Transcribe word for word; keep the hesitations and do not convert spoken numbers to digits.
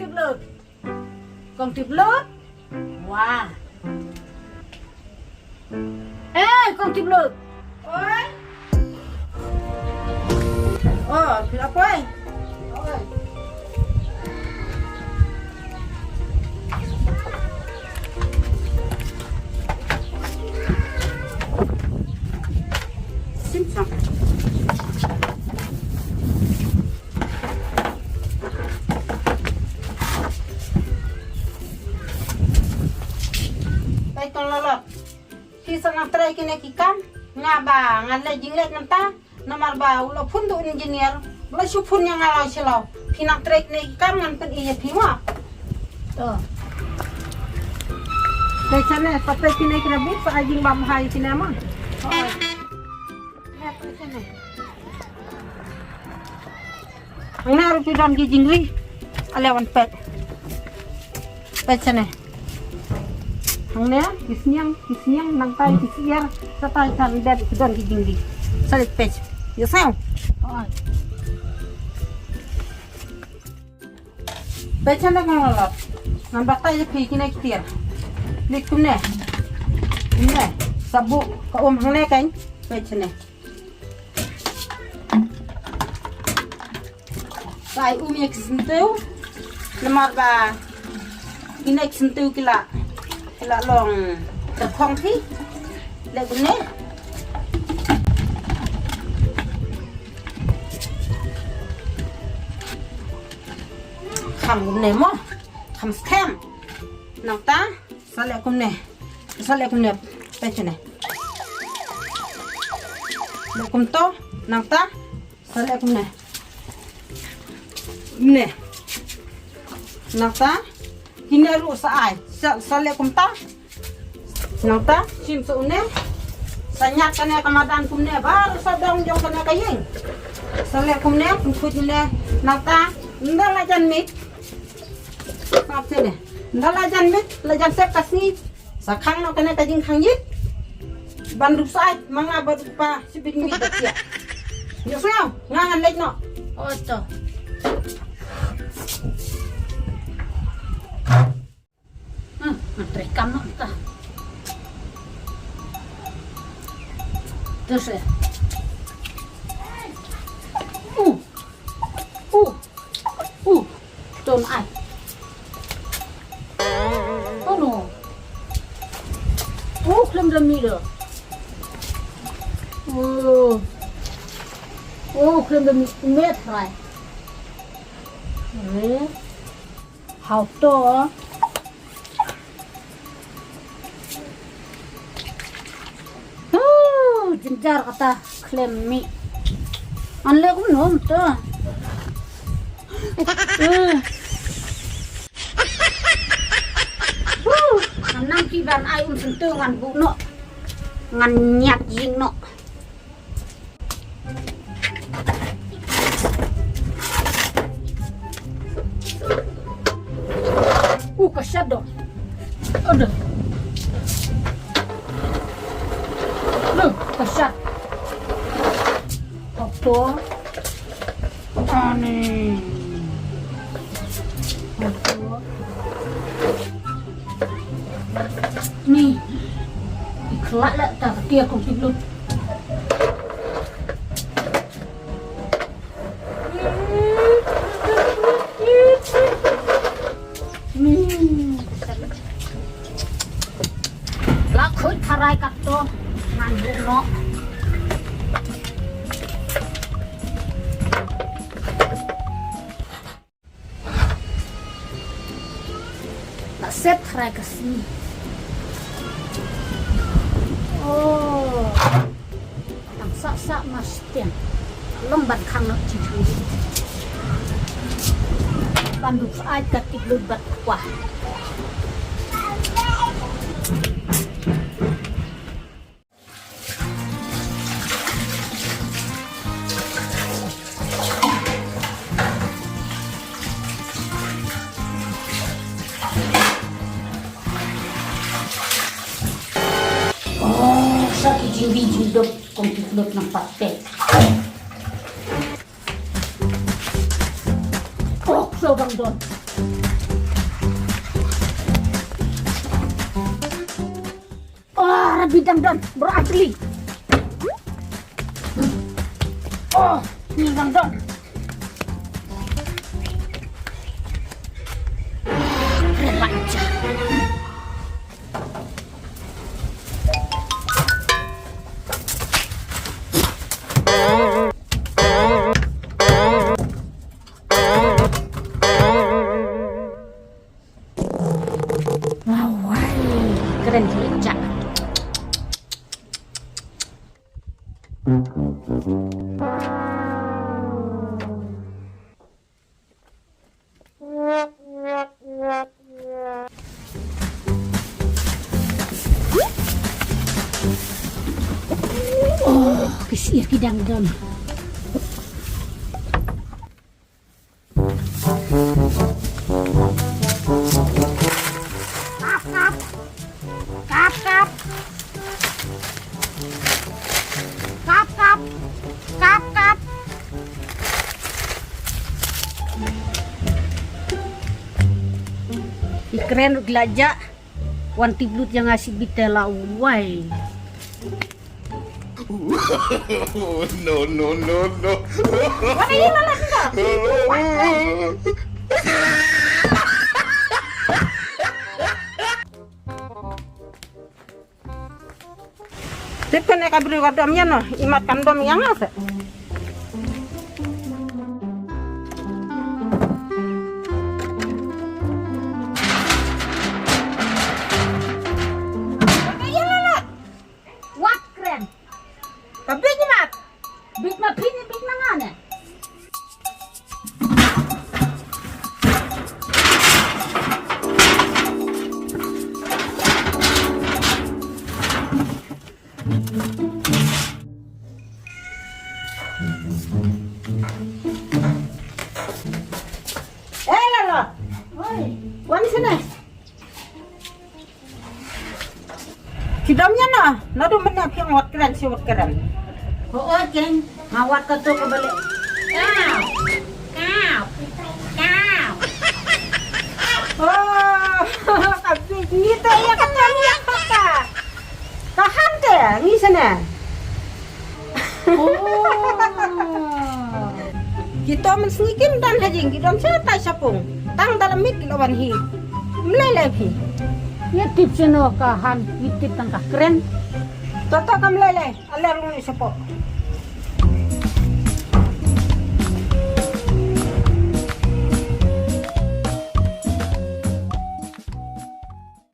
Tiplut. Kong Tiplut. Wah. Eh, Kong Tiplut. Oi. Oh, phi la poi? Oi. Sim sang. Peit Kong Lalot. Phi sa nang trei kine ki kam, nga ba ngan leh jingleh mynta, namar ba u la phun da u engineer, u la shu phun ïa nga la shalor. Phi nang trei kine ki kam ngan pyni ïa phi mo. To. Peit shane, pat peit kine ki rabbit, sa ai jingbam ha ïa kine mo. Peit shane. Hangne ruh phi don ki jingri. Ale wan peit. Peit shane. Hangne ki sniang, ki sniang nangta ki syiar, sa tai kan dep ki don ki jingri. Sa leit peit. Ïa sngew. Peit shane Kong Lalot. Ngan batai ïa phi kine ki tiar. Leit kumne. Kumne. Sa buh ka um hangne kan. Peit shane. Sa ai um ïa ki syntiew. Namar ba kine ki syntiew ki la, ki la long tyrkhong phi. Leh kumne. Kham kumne mo. Kham skhem. Nangta sa leh kumne. Sa leh kumne. Peit shane. Leh kumto. Nangta sa leh kumne. Kumne. Nangta kine ruh sa ai. Sa, sa leh kumta. Nangta shim sa une. Sa ñiad kane ka madan kumne baroh sa dong jong kane ka ïing. Sa leh kumne, pynkhuid une. Nangta ynda la jan miet. Sngap shane. Ynda la jan miet, la jan sep ka sngi. Sa khang noh kane ka jingkhang ïit. Ban ruh sa ai ma nga bad u kpa shibit miet bad thiah. Ïohsngew, nga ngan leit noh. O to. Hmm, ngan trei kam noh mynta. To se. Uh. Uh. Uh. Ton ai. Oh no. Oh, khlem da mih da. Oh. Oh, khlem da mih. Met rai. Eh. Hau to. Huh, jynjar kata khlem mih. Ngan leh kumno to. Huh, ngan nang ki ban ai um syntiew ngan buh noh. Ngan ñiad ïing noh. Uh, ka shat doh. Aduh. Aduh, ka shat. Apa? Ani. Apa? Ni. Ikhlak lah tak dia kau tidur. Hmm. La khuid tharai katto ngan buh noh. La set tharai ka sngi. Oh. Tang sah sah mar shiteng. Long ban khang noh jingkhang. Ban duh ai ka tip lut bad kwah. Oh, sa ki jingbi jingdop kong ki lut nang pat pek. Oh, so bang don. Bit dang don, bro, asli. Oh, ni dang don. Relax. Wah, wai, kren jejak. Oh, ki syiar ki dang don. Kap, kap. Kap, kap. Kap, kap. Kap, kap. Ki kren ruh ki la jah. Wan tip lut ïa nga shibit te la wai. No, no, no, no. Wan ïa la la. Tip kane ka briew ka dom ïa no, imat kam dom ïa nga se. Wat kren. Ka bit imat. Bit ma phi ne bit ma nga ne. Eh, Laro. Oi. Wan sini. Ki dom ïa no, naduh mynne phi wat kren shi wat kren. Hooid keiñ, nga wat kato kaba leh. Kaw. Kaw. Kaw. Oh, ka bit ngi te ïa kata ïa kata. Ka han te ngi sene. Oh. Kito mynsngi kim don ha jing, ki don sha tai sha pung. Tang da la miet ki la wan hi. Mlei lei phi. Ïa tip seno ka han, ïa tip tang ka kren. To to ka mlei lei, ale rung ni shapoh.